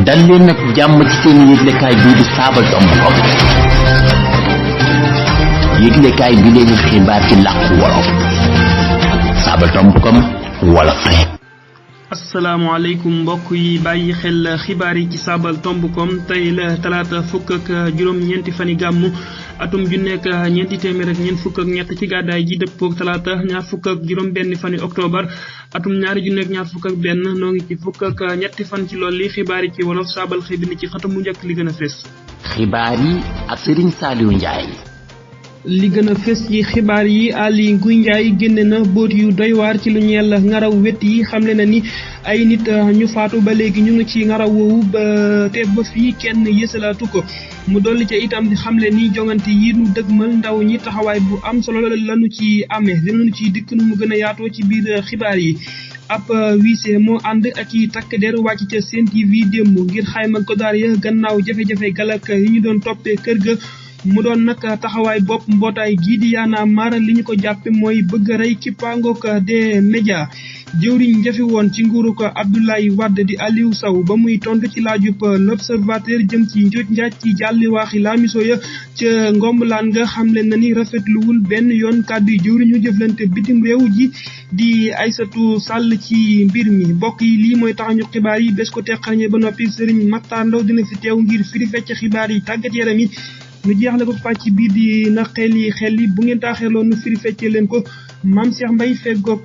dal leen nag jàmm ci seen yëglekaay bii di Sabadombcom yëglekaay bi leen xibaar ci làkku wolof Sabadombcom wolof rek. asalaamaaleykum mbokk yi bàyyi xel xibaar yi ci Sabadombcom tey la talaata fukk ak juróom-ñeenti fani gàmmu atum ju nekk ñeenti téeméer ak ñeent fukk ak ñett ci gàddaay ji dëppook talaata ñaar fukk ak juróom benn fani octobre atum ñaari ju nekk ñaar fukk ak benn noo ngi ci fukk ak ñetti fan ci lool li xibaar yi ci wolof saabal xëy bind ci xëtam mu njëkk li gën a fës. xibaar yi ak Serigne Saliou Ndiaye. li gën a fës ci xibaar yi Aly Ngouille Ndiaye génne na boot yu doy waar ci lu ñeel ngaraw wet yi xamle na ni ay nit ñu faatu ba léegi ñu ngi ci ngaraw woowu ba fii kenn yësalaatu ko mu dolli ca itam di xamle ni jongante yi nu dëgmal ndaw ñi taxawaay bu am solo lañu ci amee dinañu ci dikk nu mu gën a yaatoo ci biir xibaar yi. ab wiise moo ànd ak i takk der wàcc ca Sen TV démb ngir xayma godaar ya gannaaw jafe-jafe galak yi ñu doon toppee kër ga. mu doon nag taxawaay bopp mbootaay gii di Y'en a marre li ñu ko jàppe mooy bëgg a rey kippaangook des médias jëwriñ jafe woon ci nguuru ko Abdoulaye Wade di Aliou Sow ba muy tontu ci laajub l'observateur jëm ci njuuj njaaj ci jàlliwaaxi laamiso ya ca ngombalaan nga xamle na ni rafetluwul benn yoon kàddu yi jëwriñu jëflante bitim réew ji di Aïssatou Sall ci mbir mi mbokk yi lii mooy tax ñu xibaar yi bés ko teqarñe ba noppi Serigne Makhtar Ndaw dina fi teew ngir firi fecc xibaar yi tàggat yaram yi ñu jeexle ko pàcc bii di na xel yi bu ngeen taaxeeloo nu firi feccee leen ko Mame Cheikh Mbaye feggoog.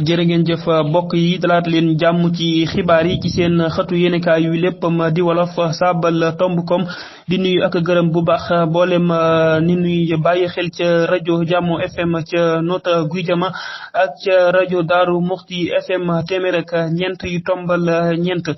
jërë ngeen jëf mbokk yi dalaat leen jàmm ci xibaar yi ci seen xëtu yéenekaay yu léppam di wolof Sabadombcom di nuyu ak gërëm bu baax mboolem ni nuy bàyyi xel ca rajo Jàmmo FM ca Notto Gouye Diama ak ca rajo Daaru Muxti FM téeméer ak ñeent yu tombal ñeent.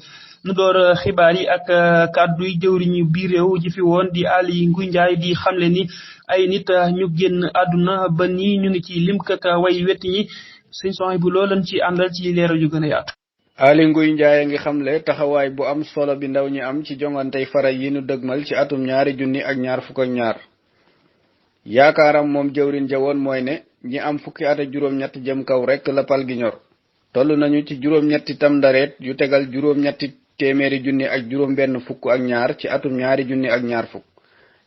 nu door xibaar yi ak kàddu yi jëwriñu biir réew ji fi woon di Aly Ngouille Ndiaye di xamle ni ay nit ñu génn àdduna ba nii ñu ngi ci lim kak way wetti ñi sëñ soxna bu loolu lañ ci àndal ci leeral yu gën a yaatu. Aly Ngouille Ndiaye ngi xamle taxawaay bu am solo bi ndaw ñi am ci jongantey fara yi nu dëgmal ci atum 2022. yaakaaram moom jëwriñ ja woon mooy ne ñi am fukki at ak juróom-ñett jëm kaw rek la pal gi ñor toll nañu ci juróom-ñetti tamdareet yu tegal juróom-ñetti téeméeri junni ak juróom benn fukk ak ñaar ci atum 2020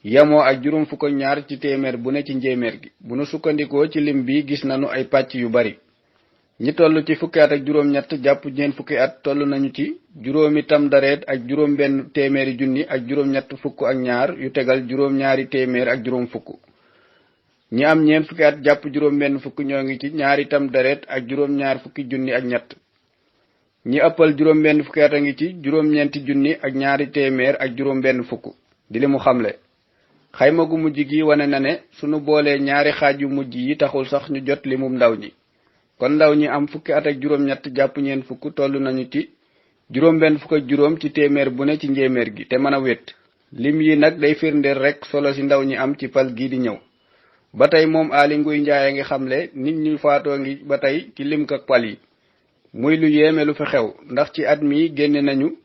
yamoo ak juróom fukk ak ñaar ci téeméer bu ne ci njéeméer gi bu nu sukkandikoo ci lim bi gis nañu ay pàcc yu bari ñi toll ci fukki at ak juróom-ñett jàpp ñeent fukki at toll nañu ci juróomi tamdareet ak juróom benn téeméeri junni ak juróom-ñett fukk ak ñaar yu tegal juróom-ñaari téeméer ak juróom fukk ñi am ñeent fukki at jàpp juróom benn fukk ñoo ngi ci ñaari tamdareet ak juróom-ñaar fukki junni ak ñett ñi ëppal juróom benn fukki at a ngi ci juróom-ñeenti junni ak ñaari téeméer ak juróom benn fukk di li mu xamle xayma gu mujj gi wane na ne sunu boolee ñaari xaaj yu mujj yi taxul sax ñu jot limum ndaw ñi kon ndaw ñi am fukki at ak juróom-ñett jàpp ñeent fukk toll nañu ci juróom benn fukk ak juróom ci téeméer bu ne ci njéeméer gi te mën a wét lim yi nag day firndeel rek solo si ndaw ñi am ci pal gii di ñëw ba tey moom Aly Ngouille Ndiaye ngi xamle nit ñu faatoo ngi ba tey ci lim kak pal yi muy lu yéeme lu fi xew ndax ci at mi génne nañu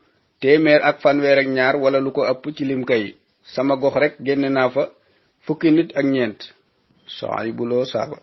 téeméer ak fanweer ak ñaar wala lu ko ëpp ci lim kay sama gox rek génne naa fa fukki nit ak ñeent Sohaybu Lo Saba.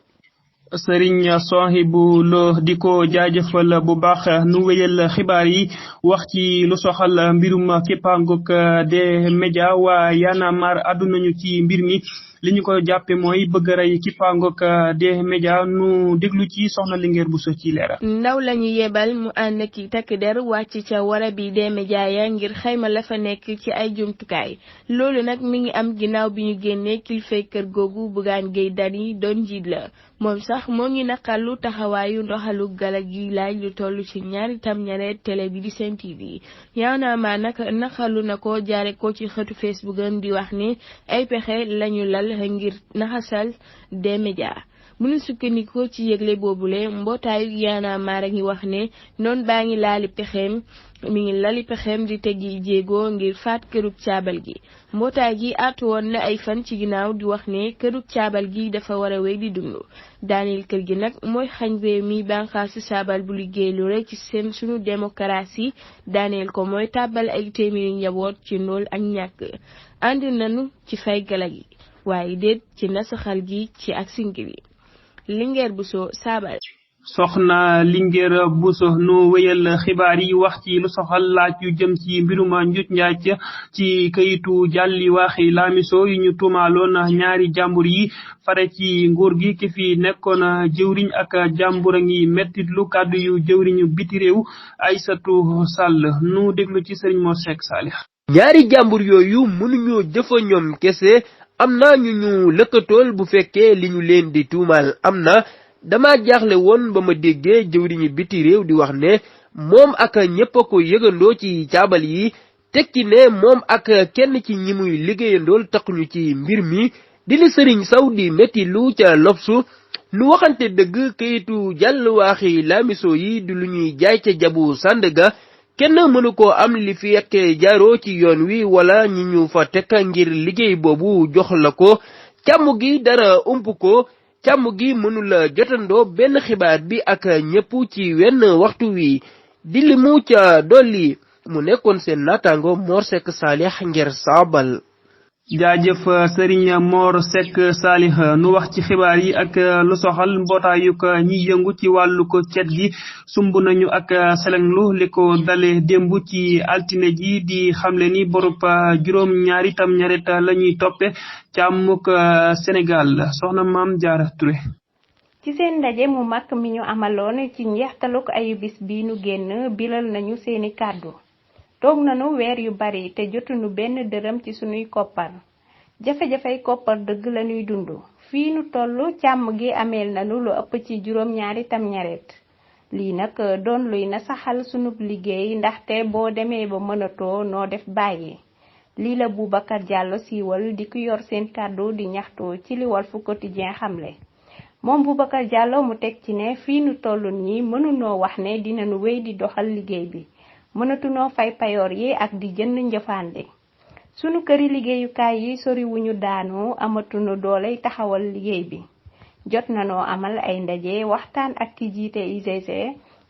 Sëriñ Sohaybu Lo di ko jaajëfal bu baax nu wéyal xibaar yi wax ci lu soxal mbirum kippaangook des médias waa Y'en a marre àddu nañu ci mbir mi li ñu ko jàppe mooy bëgg a rey kippaangook des médias nu déglu ci soxna Linguère bu so ci leeral. ndaw lañu yebal mu ànd ki takk der wàcc ca wara bi des médias ya ngir xayma la fa nekk ci ay jumtukaay loolu nag mi ngi am ginnaaw bi ñu génnee kilifay kër googu Bougane Gueye Dany doon njiit la moom sax moo ngi naqarlu taxawaayu ndoxalu gala gi laaj lu toll ci ñaari tamñareet télé bi di Sen TV Y'en a marre nag naqarlu na ko jaare ko ci xëtu Facebook am di wax ni ay pexe lañu lal ngir naxasal des médias bu ñu sukkandikoo ci yëgle boobule mbootaayu Y'en a marre ngi wax ne noonu baa ngi lali pexeem di teggi jéego ngir faat kërug caabal gi mbootaay gi àttu woon na ay fan ci ginnaaw di wax ne kërug caabal gi dafa war a wéy di dund daaneel kër gi nag mooy xañ réew mi bànqaasu saabal bu liggéey lu rek ci sunu démocratie daaneel ko mooy tàbbal ay téeméeri njaboot ci ndóol ak ñàkk ànd nañu ci fay gala gi waaye déet ci nasaxal gi ci ak singili Linguère bu soo saabal soxna Linguère Bousso no wéyal xibaar yi wax ci lu soxal laaj yu jëm ci mbirum njuuj njaaj ci kayitu jàlli waaxi laamiso yu ñu tuumaaloon ñaari jàmbur yi fare ci nguur gi ki fi nekkoon jëwriñ ak jàmbur a ngi mettit lu kàddu yu jëwriñu biti réew Aïssatou Sall nu déglu ci Serigne Mor Seck Salih. ñaari jàmbur yooyu mënuñoo jëfa ñoom kese am na ñu lëkkatool bu fekkee li ñu leen di tuumaal am na dama jaaxle woon ba ma déggee jëwriñu biti réew di wax ne moom ak ñépp a ko yëgandoo ci caabal yi tekki ne moom ak kenn ci ñi muy liggéeyandool taxuñu ci mbir mi di li Sëriñ Saw di metti lu ca lobsu nu waxante dëgg kayitu jàll waaxi laamiso yi di lu ñuy jaay ca jabu Sandaga kenn mënu ko am li fi ak jaaroo ci yoon wi wala ñi ñu fa tekk ngir liggéey boobu jox la ko càmm gi dara ump ko càmm gi mënula jotandoo benn xibaar bi ak ñépp ci wenn waxtu wi di li mu ca dolli mu nekkoon seen naataango Mor Seck Salih ngir saabal. jaajëf Serigne Mor Seck Salih nu wax ci xibaar yi ak lu soxal mbootaayug ñi yëngu ci wàllu ko cet gi sumb nañu ak selenglu li ko dale démb ci altine ji di xamle ni borub juróom ñaari tam ñaret la ñuy toppe càmmuk Sénégal soxna Maam Jaara Touré. ci seen ndaje mu mag mi ñu amaloon ci njeextaluk ayu bis bi nu génn bilal nañu seeni kàddu toog nañu weer yu bari te jotuñu benn dërëm ci sunuy koppar jafe-jafey koppar dëgg lañuy dund fii nu tollu càmm gi ameel nañu lu ëpp ci juróom ñaari tam ñaret lii nag doon luy na saxal sunub liggéey ndaxte boo demee ba mënatoo noo def bàyyi lii la Boubacar Diallo siiwal di ku yor seen kàddu di ñaxtu ci li Walf Quotidien xamle moom Boubacar Diallo mu teg ci ne fii nu tollu nii mënunoo wax ne dinañu wéy di doxal liggéey bi mënatunoo fay payoor yi ak di jënd njëfaande sunu këri liggéeyukaay yi soriwuñu daanu amatunu dooley taxawal liggéey bi jot nanoo amal ay ndaje waxtaan ak ki jiite UGC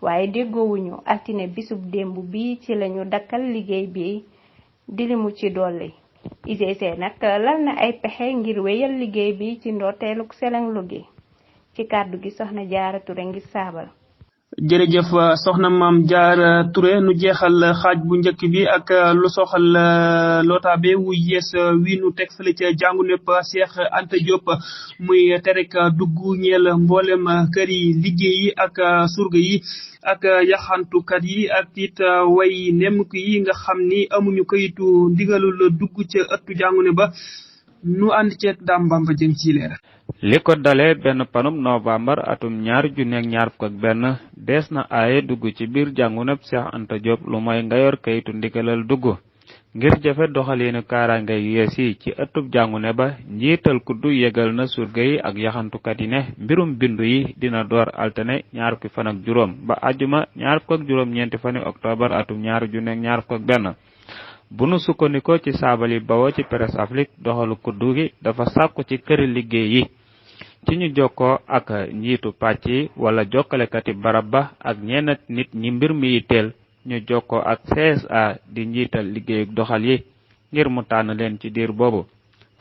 waaye déggoowuñu altine bisub démb bi ci lañu dakkal liggéey bi di limu ci dolli UGC nag lal na ay pexe ngir wéyal liggéey bi ci ndorteeluk selenglu gi ci kàddu gi soxna Jaara Touré ngir saabal. jërëjëf soxna Maam Jaara Touré nu jeexal xaaj bu njëkk bi ak lu soxal lotaabe wu yees wi nu teg fële ca jàngu nepp Cheikh Anta Diop muy terek dugg ñeel mboolem kër yi liggéey yi ak surga yi ak yaxantukat yi ak it way nemk yi nga xam ni amuñu kayitu ndigalul dugg ca ëttu jàngu ne ba nu ànd ceeg Dame Bamba jëm ci leer. li ko dalee benn panum novembre atum 2021 dees na aaye dugg ci biir jànguneb Cheikh Anta Diop lu mooy nga yor kayitu ndigalal dugg ngir jafe doxaliinu kaaraange yu yees yi ci ëttub jàngune ba njiital kuddu yegal na surga yi ak yaxantukat yi ne mbirum bindu yi dina door altine 25 ba àjjuma 29 fani octobre atum 2021 bu nu sukkandikoo ci saabali bawoo ci presse Afrique doxalu kuddu gi dafa sàkku ci këri liggéey yi ci ñu jokkoo ak njiitu pàcc yi wala jokkalekati barab ba ak ñenn nit ñi mbir mi yitteel ñu jokkoo ak CSA di njiital liggéeyu doxal yi ngir mu tànn leen ci diir boobu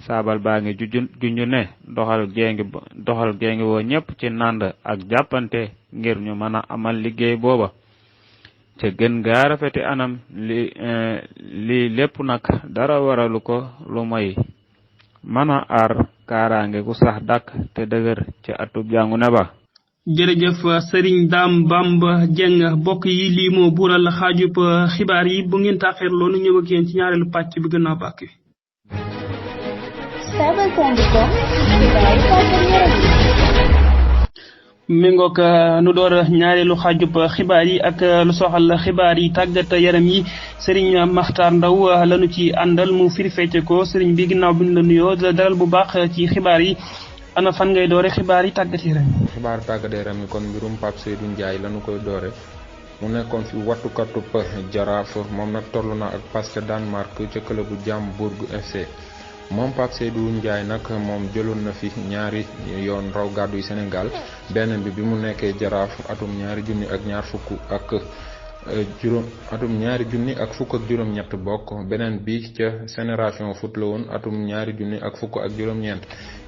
saabal baa ngi junju ne doxal géngi woo ñépp ci nànd ak jàppante ngir ñu mën a amal liggéey booba ca gën gaa rafeti anam li lépp nag dara waralu ko lu moy mën a aar kaaraange gu sax dàkk te dëgër ci atub jàngu ne ba. jërëjëf Serigne Dame Bamba Dieng bokk yi lii moo buural xaajub xibaar yi bu ngeen taaxeerloo nu ñëw ak yéen ci ñaareelu pàcc bi gannaaw bàkk bi. méngook nu door ñaareelu xaajub xibaar yi ak lu soxal xibaar yi tàggat yaram yi Serigne Makhtar Ndaw lañu ci àndal mu firi fecce ko Serigne bi ginnaaw bi ñu la nuyoo dalal bu baax ci xibaar yi ana fan ngay doore xibaar yi tàggat yaram yi. xibaar tàggat yaram yi kon mbirum Pape Seydou Ndiaye lañu koy doore mu nekkoon fi wattukatub Jaraaf moom nag toll na ak Paske Danemark ca clubu Jambourg FC. moom Pape Seydou Ndiaye nag moom jëloon na fi ñaari yoon raw gàddu yu Sénégal benn bi mu nekkee Jaraaf atum 2020 ak atum 2017 bokk beneen bi ca Génération Foot la woon atum 2019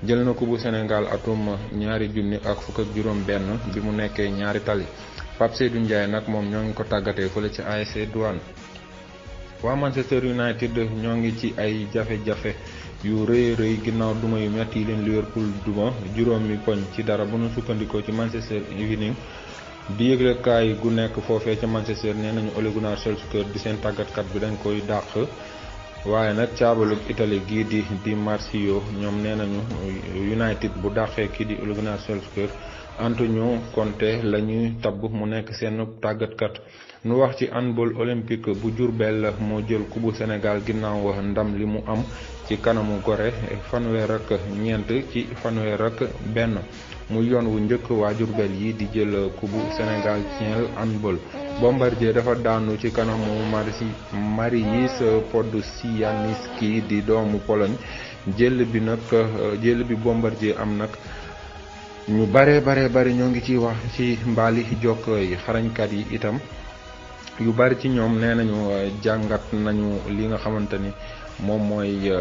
jël na coupe bu Sénégal atum 2021 bi mu nekkee ñaari tali. Pape Seydou Ndiaye nag moom ñoo ngi ko tàggatee fële ci ASC Douane. waa Manchester United ñoo ngi ci ay jafe-jafe yu rëy ginnaaw duma yu metti yi leen Liverpool duma juróomi poñ ci dara bu nu sukkandikoo ci Manchester Evening di yëglekaay gu nekk foofee ca Manchester nee nañu Ole Gunnar Solskjaer di seen tàggatkat bi dañ koy dàq waaye nag caabalug Italie gii di Marsilio ñoom nee nañu United bu dàqee kii di Ole Gunnar Solskjaer Antonio Conte la ñuy tabb mu nekk seen tàggatkat. nu wax ci handball olympique bu Diourbel moo jël coupe Sénégal ginnaaw ndam li mu am ci kanamu Gorée fanweer-ñeent ci fanweer-1 mu yoon wu njëkk waa Diourbel yi di jël coupe Sénégal ñeel handball. Bombardier dafa daanu ci kanamu Mariusz Podsiański di doomu Pologne jël bi Bombardier am nag ñu bare ñoo ngi ci wax ci mbaali jokko yi xarañkat yi itam yu bari ci ñoom nee nañu jàngat nañu li nga xamante ni moom mooy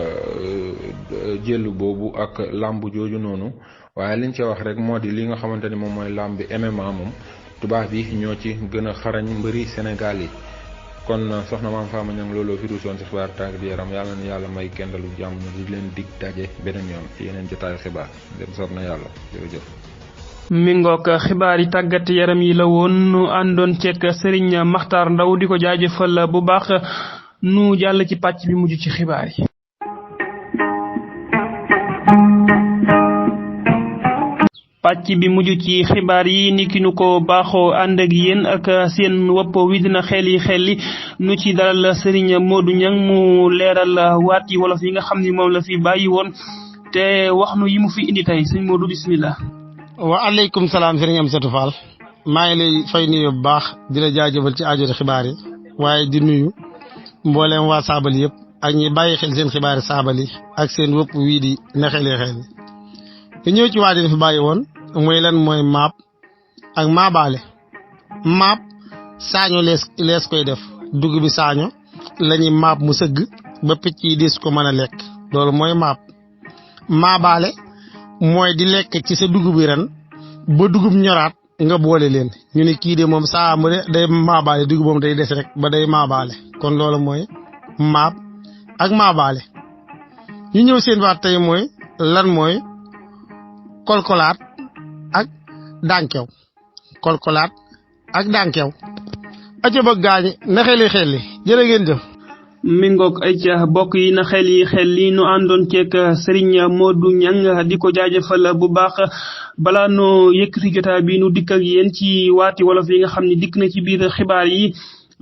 jël boobu ak làmb jooju noonu waaye liñ ci wax rek moo di li nga xamante ni moom mooy làmb MMA moom tubaab yi ñoo ci gën a xarañ mbëri Sénégal yi. kon soxna Maam Fama Niang looloo fi ruusoon ci xibaar tàggat yaram yàlla na yàlla may kendalu jàmm di leen dig daje beneen yoon ci yeneen jotaayu xibaar dem soob na yàlla jërëjëf. mi ngoog xibaar yi tàggat yaram yi la woon nu àndoon ceeg Serigne Makhtar Ndaw di ko jaajëfal bu baax nu jàll ci pàcc bi mujj ci xibaar yi. pàcc bi mujj ci xibaar yi ni ki nu ko baaxoo ànd ak yéen ak seen wopp wi dina xel yi nu ci dalal Serigne Modou Niang mu leeral waat yi wolof yi nga xam ni moom la fi bàyyi woon te wax nu yi mu fi indi tey sëñ Modou bismillah. waaleykum salaam sëriñ Amsatou Fall maa ngi lay fay nuyu bu baax di la jaajëfal ci aajo xibaar yi waaye di nuyu mbooleem waa Saabali yëpp ak ñi bàyyi xel seen xibaari Saabali ak seen wëpp wii di nexelee xel yi ñëw ci waa di dafa bàyyi woon mooy lan mooy maap ak maabaale. maap saaño lees koy def dugub bi saaño lañuy maap mu sëgg ba picc yi des ko mën a lekk loolu mooy maap. maabaale mooy di lekk ci sa dugub bi ren ba dugub ñoraat nga boole leen ñu ne kii de moom saa mu day maabaale dugub moom day des rek ba day maabaale kon loolu mooy maap ak maabaale. ñu ñëw seen waat tey mooy lan mooy kolkolaat ak dànkew. kolkolaat ak dànkew aca ba gaañi na xel li jërë ngeen jëf. mingoog ay ca bokk yi na xel yi nu àndoon ceeg Serigne Modou Niang di ko jaajëfal bu baax balaa noo yëkkati jotaay bi nu dikk ak yéen ci waati wolof yi nga xam ne dikk na ci biir xibaar yi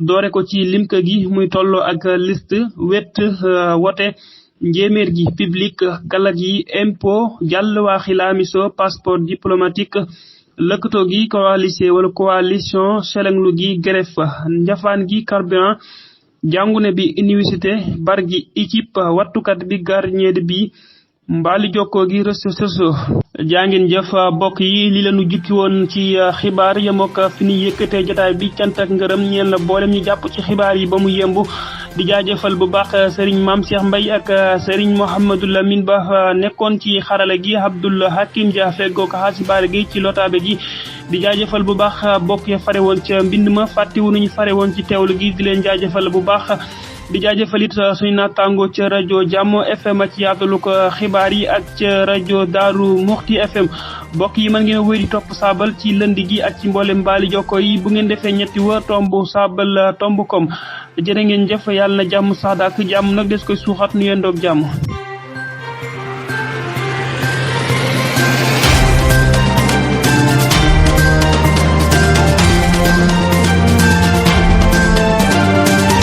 doore ko ci limka gi muy tolloo ak liste wet wote njéeméer gi public galak yi impôt jàll waaxi laamiso passeport diplomatique lëkkatoo gi coalition selenglu gi greffe njafaan gi carburant jàngune bi université bar gi équipe wattukat bi gardien bi mbaali jokkoo gi réseaux sociaux jàngin jëf bokk yi li lañu jukki woon ci xibaar yemook fi ni yëkkatee jotaay bi cant ak ngërëm ñeel na boolem ñu jàpp ci xibaar yi ba mu yembu di jaajëfal bu baax Serigne Mame Cheikh Mbaye ak Serigne Mouhamadou Lamine Ba nekkoon ci xarala gi Abdoul Hakim Dia feggoog xaasibaare gi ci lotaabe gi di jaajëfal bu baax bokk ya fare woon ca mbind ma fàttiwu nañu fare woon ci teewlu gi di leen jaajëfal bu baax di jaajëfal it suñu naataango ca rajo Jàmmo FM ci yaatalu ko xibaar yi ak ca rajo Daaru Muxti FM bokk yi mën ngeen wéy di topp saabal ci lënd gi ak ci mboolem mbaali jokko yi bu ngeen defee ñetti wër tomb saabal tomb kom jërë ngeen jëf yàlla na jàmm sax daak jàmm nag des koy suuxat nu yendoog jàmm